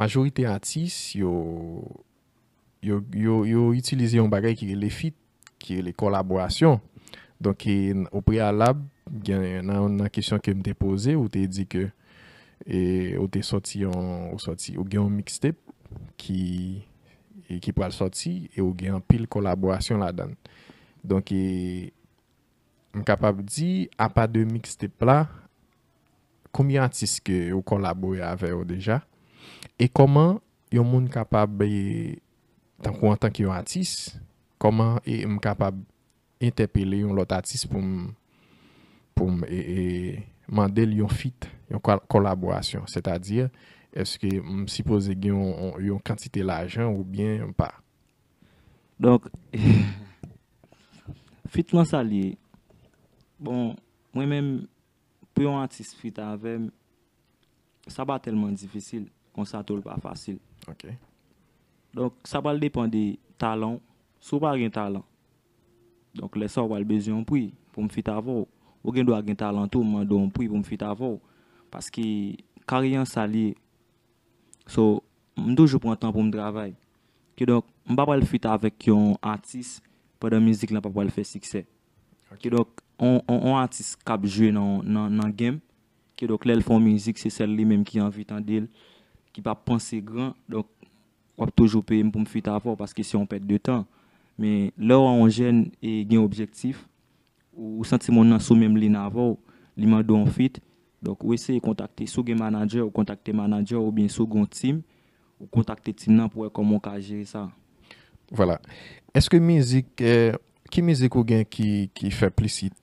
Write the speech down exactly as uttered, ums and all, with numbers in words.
majorite atis, yo, yo, yo, yo itilize yon bagay ki rele feat, ki rele kolaborasyon. Donk, e, o preyalab, gen, nan, nan kesyon ke m te poze, ou te di ke, e, ou te sòti yon, ou sòti, ou gen yon mixtape ki, e, ki pral sòti, e ou gen anpil kolaborasyon ladan l. Donk, e, m kapab di, apa de mixtape la, konbyen atis ke ou kolabore avè yo deja? E kòman yon moun kapab, e, tankou antanke yon atis, kòman, e, m kapab entèpele yon lòt atis pou m, pou m, e, e, mande l yon feat, yon kol-, kolaborasyon? Sètadi, èske m sipoze gen yon, yon, yon kantite lajan oubyen pa? Donk, feat lan sa l ye. Bon, mwen menm, pou yon atis feat avè m, sa pa tèlman difisil, konsa tou l pa fasil. Ok. Donk, sa pral depann de talan w. Si w pa gen talan, donk lè sa w pral bezwen yon pri pou m feat avè w. Ou gen dwa gen talan tou, m mande w yon pri pou m feat avè w. Paske karyè an sa l ye. So, m toujou pran tan pou m travay. Kidonk, m pa pral feat avèk yon atis pandan mizik lan pa pral fè siksè. Kidonk, on, on, on atis k ap jwe nan, nan, nan game. Kidonk, lè l fè yon mizik, se sèl li menm ki anvi tande l, ki p ap panse gran. Donk, w ap toujou peye m pou m feat avè w paske se yon pèt de tan. Men, lè w wè yon jèn e gen objektif, ou, ou santi moun nan sou menm liy avè w, li mande w yon feat, donk ou eseye kontakte, si w gen manadjè, ou kontakte manadjè, oubyen si w gen yon team, ou kontakte team nan pou wè kòman w ka jere sa. Vwala. Èske mizik, eh, ki mizik ou gen ki, ki fè plis hit?